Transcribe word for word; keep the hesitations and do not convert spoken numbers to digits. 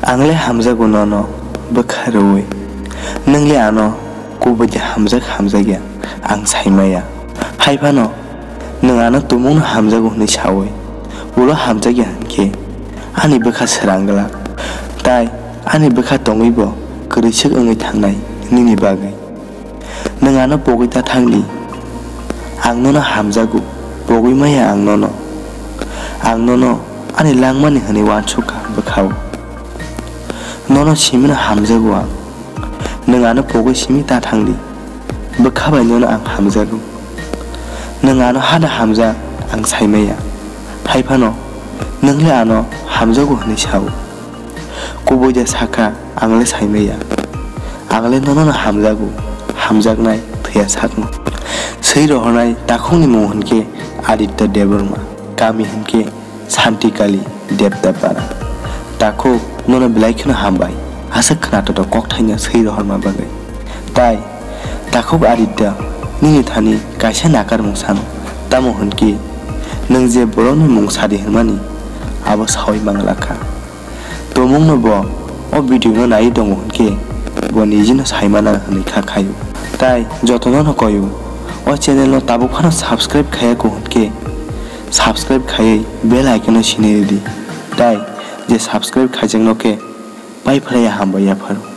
Ang le hamjago nono bwkha rwui, nwng le ano kubui de hamjak hamjakya ang saimaya. Hai phano nwng ano tumungno hamjago hwnwi saui ulo hamjakya hwnkhe ani bwkha srang glak, tai ani bwkha tongwibo kwrwiswk wngwi thangnai nini bagwi. Nwng ano pogwi ta thang di. Ang nono hamjago, pogwi maya ang nono. Ang nono ani langmani hwnwi uansukha bwkhao. Nono simino hamjago ang. Nwng ano pogwi simi ta thang di. Bwkha bai nono ang hamjago. Nwng ano hada hamjak ang saimaya. Hai phano nwng le ano hamjago hwnwi sao. Kubui de sakha, ang le saimaya. Ang le nono no hamjago, hamjaknai thwiya sakno. Swi rohornai takhukni mung hwnkhe Aditya Debbarma, kami hwnkhe Santikali Debdapara. Takhuk nono belai kheno hambai, aswk khwnatok kokthaino swi rohorma bagwi. Tai, takhuk Aditya, nini thani kaisa nakarmung sano, tamo hwnkhe nwng je borokni mung sadi hwnmani, abo saui manglakha. Tumungno bo o video no naiwi tongo hwnkhe bo nijino saimana hwnwi kha khaio. Tai jotono no koio, o channel no tabuk phano subscribe khaiya kho hwnkhe subscribe khaiwi bell icon no sinai rwdi. Tai je subscribe khaijakno khe pai phlaiya hambai yapharo.